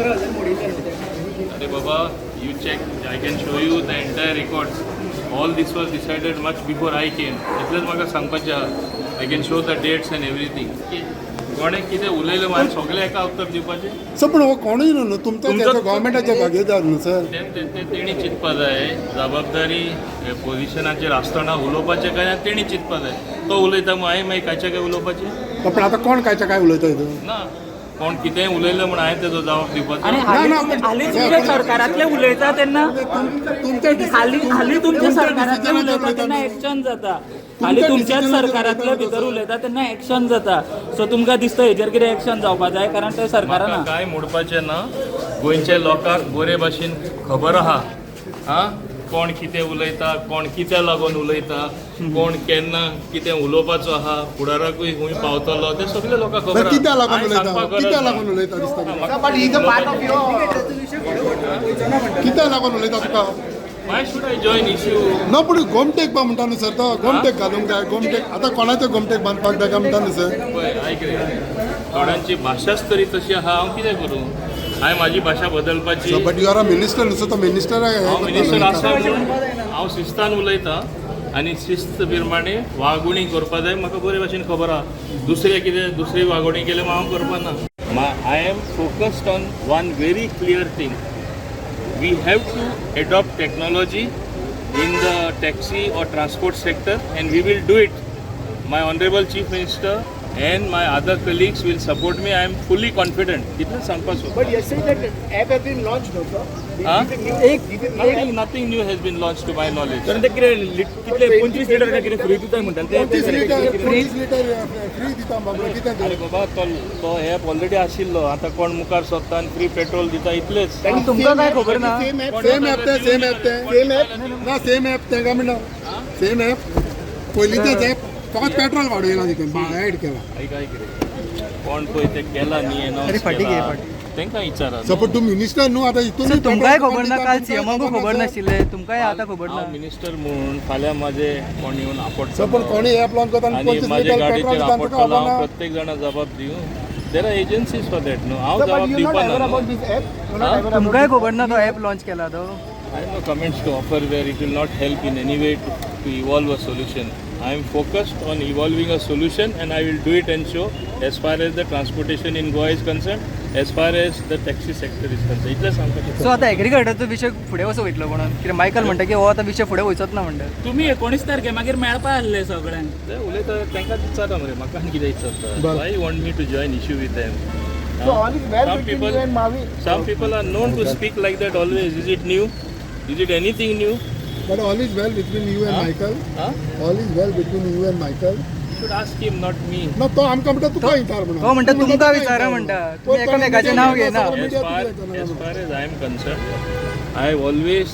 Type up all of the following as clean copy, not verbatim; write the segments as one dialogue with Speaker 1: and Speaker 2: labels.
Speaker 1: 17,000 मोडिल्ले न्हू.
Speaker 2: अरे बाबा, you check, I can show you the entire records. All this was decided much before I came. इतलेंच म्हाका सांगपाचें आहा. I can show the dates and everything. कोणें कितें उलयलें हांवें सगळें एका उत्तर दिवपाचें.
Speaker 3: सर, पण हो कोणूय न्हू, तुमचो गव्हर्मेंटाचे भागीदार न्हू सर.
Speaker 2: ते ते- ते तेणी चिंतपा जाय. जबाबदारी पोझिशनाचेर आसतना उलोवपाचें काय ना तेणी चिंतपा जाय. तो उलयता मग हांवें मागीर कायच्या काय उलोवपाचें?
Speaker 3: पण आतां कोण कायच्या काय उलयता हितून?
Speaker 2: ना, कोण कितेंय उलयलें म्हूण हांवें तेजो जबाब दिवपाचो?
Speaker 4: आनी
Speaker 3: ना, ना,
Speaker 4: हालीं
Speaker 3: पण-
Speaker 4: हालीं तुमच्या सरकारांतले उलयता तेन्ना
Speaker 3: तुमच्या
Speaker 4: हालीं हालीं तुमच्या सरकारांतले
Speaker 3: डिसिजनाचेर
Speaker 4: उलयता तेन्ना
Speaker 3: उलयता.
Speaker 4: एक्शन जाता. हालीं तुमच्याच
Speaker 3: decision
Speaker 4: सरकारांतले
Speaker 3: उलयता.
Speaker 4: भितर उलयता तेन्ना एक्शन जाता. सो तुमकां दिसता हेजेर कितें एक्शन जावपा जाय, कारण ते सरकारान
Speaker 2: म्हाका काय मोडपाचें ना. गोंयच्या लोकांक बरे भाशेन खबर आहा, आं, कोण कितें उलयता, कोण कित्या लागून उलयता, कोण केन्ना कितें उलोवपाचो आहा, फुडाराकूय खंय पावतलो तें सगळें लोकांक खबर
Speaker 3: सर, कित्या लागून
Speaker 2: हांवें
Speaker 3: उलयता?
Speaker 2: सांगपाक गरज
Speaker 3: कित्या
Speaker 2: ना.
Speaker 3: लागून उलयता दिसता तुका?
Speaker 5: But he is a part of your
Speaker 3: कित्या लागून उलयता तुका?
Speaker 2: Why should I join issue?
Speaker 3: ना, पूण गोमटेक बा म्हणटा न्हू सर, तो गोमटेक घालूंक जाय. गोमटेक आतां कोणाचे गोमटेक बांदपाक जाय काय म्हणटा न्हू सर.
Speaker 2: पळय, आयक रे, थोड्यांची भाशाच तरी तशी आहा. हांव कितें करूं? हांवें म्हाजी भाशा बदलपाची?
Speaker 3: But you are a minister न्हू सर, तो मिनिस्टर.
Speaker 2: हांव मिनिस्टर आसा म्हूण हांव शिस्तान उलयतां आनी शिस्त प्रमाणे वागोवणी करपा जाय. म्हाका बरे भाशेन खबर आहा. दुसरें कितें, दुसरी वागोवणी केली म्हूण हांव करपा ना. I am focused on one very clear thing. We have to adopt technology in the taxi or transport sector and we will do it. My honourable Chief Minister and my other colleagues will support me. I am fully confident. इतलें सांगपाक सोदता.
Speaker 5: But yesterday that app has been launched, no, sir?
Speaker 2: Huh?
Speaker 5: This is new.
Speaker 1: एक
Speaker 5: This is new.
Speaker 2: Nothing, nothing new has been launched to my knowledge.
Speaker 6: कारण ते कितें कितले 25 litre काय कितें फ्री दिता म्हणटाले ते.
Speaker 3: 25 लिटर, 25 लिटर फ्री दिता बाबा, कितें
Speaker 2: अरे
Speaker 3: ते?
Speaker 2: बाबा, तो तो एप ऑलरेडी आशिल्लो. आतां कोण मुखार सोदता आनी फ्री पेट्रोल दिता, इतलेच.
Speaker 1: तुमकां काय खबर ना?
Speaker 5: Same app.
Speaker 3: Same app तें, सेम एप तें.
Speaker 5: Same app.
Speaker 3: ना, सेम एप तें काय म्हणटा? सेम एप, पयलींचेच एप, फकत पेट्रोल वाडयलां तितून, एड केलां.
Speaker 2: आयक, आयक रे, कोण पळय ते केला न्ही अनाउन्स केला, तांकां विचारा.
Speaker 3: सर, पण तूं मिनिस्टर न्हू आतां हितून.
Speaker 1: सर, तुमकांय खबर ना? काल सीएमाकूय खबर नाशिल्लें, तुमकांय आतां खबर ना?
Speaker 2: हांव मिनिस्टर म्हूण फाल्यां म्हाजे कोण येवन
Speaker 3: सर, पण
Speaker 2: आपडटलो
Speaker 3: कोणी एप लॉन्च करता आनी
Speaker 2: आनी
Speaker 3: 25
Speaker 2: म्हाजे
Speaker 3: लिटर पेट्रोल
Speaker 2: गाडयेचेर
Speaker 3: दिता, तुका
Speaker 2: आपडटलो,
Speaker 3: खबर
Speaker 2: हांव
Speaker 3: ना?
Speaker 2: प्रत्येक जाणा जबाब दिवं? There are agencies for that न्हू. हांव
Speaker 5: Sir,
Speaker 2: जबाब
Speaker 5: but you're not
Speaker 2: दिवपा
Speaker 5: aware
Speaker 2: ना.
Speaker 5: about this app? You're not
Speaker 2: Huh?
Speaker 5: aware about
Speaker 1: तुमकांय
Speaker 5: this
Speaker 1: खबर ना तो एप लॉन्च केला तो?
Speaker 2: I have no comments to offer where it will not help in any way to evolve a solution. I am focused on evolving a solution and I will do it and show as far as the transportation in Goa is concerned, as far as the taxi sector is concerned. इतलें सांगपाचें.
Speaker 1: So आतां एग्रीकल्चरचो विशय फुडें कसो वयतलो कोणाक? कित्याक Michael म्हणटा की हो आतां विशय फुडें वयचोच ना म्हणटा.
Speaker 4: तुमी 19 तारखे मागीर मेळपा आसले सगळ्यांक.
Speaker 2: ते उलयता तांकां विचारा मरे, म्हाका आनी कितें विचारता?
Speaker 3: बरें.
Speaker 2: Why you want me to join issue with them?
Speaker 5: So all is well
Speaker 2: Some
Speaker 5: between
Speaker 2: people-
Speaker 5: you and Mavi.
Speaker 2: Some people are known to speak like that always. Is it new? Is it anything new?
Speaker 3: But all is well between you and
Speaker 2: Huh?
Speaker 3: Michael?
Speaker 2: Huh?
Speaker 3: All is well between you and Michael?
Speaker 2: You should ask him, not me.
Speaker 3: ना, तो आमकां म्हणटा तुका विचार म्हणून.
Speaker 1: तो म्हणटा तुमकां विचारा म्हणटा. तुमी एकामेकाचें नांव घेयना.
Speaker 2: As far as I am concerned, I have always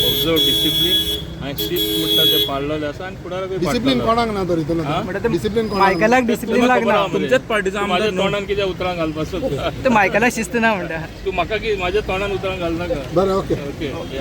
Speaker 2: observed discipline. हांवें शिस्त म्हणटा तें पाळलेलें आसा आनी फुडाराकूय
Speaker 3: डिसिप्लीन
Speaker 2: पाळटलो.
Speaker 3: कोणाक ना तर हितून?
Speaker 2: हा?
Speaker 1: म्हणटा ते
Speaker 3: डिसिप्लीन कोणाक ना?
Speaker 1: मायकलाक डिसिप्लीन
Speaker 2: तुका खबर
Speaker 1: लागना.
Speaker 2: आहा मरे.
Speaker 6: तुमच्याच पार्टीचो
Speaker 2: तूं
Speaker 6: आमदार
Speaker 2: म्हाज्या
Speaker 6: न्हू.
Speaker 2: तोंडान कितें उतरां घालपाचो?
Speaker 1: ते मायकलाक शिस्त ना म्हणटा.
Speaker 2: तूं म्हाका कितें म्हाज्या तोंडान उतरां घालनाका.
Speaker 3: बरें, ओके.
Speaker 2: ओके.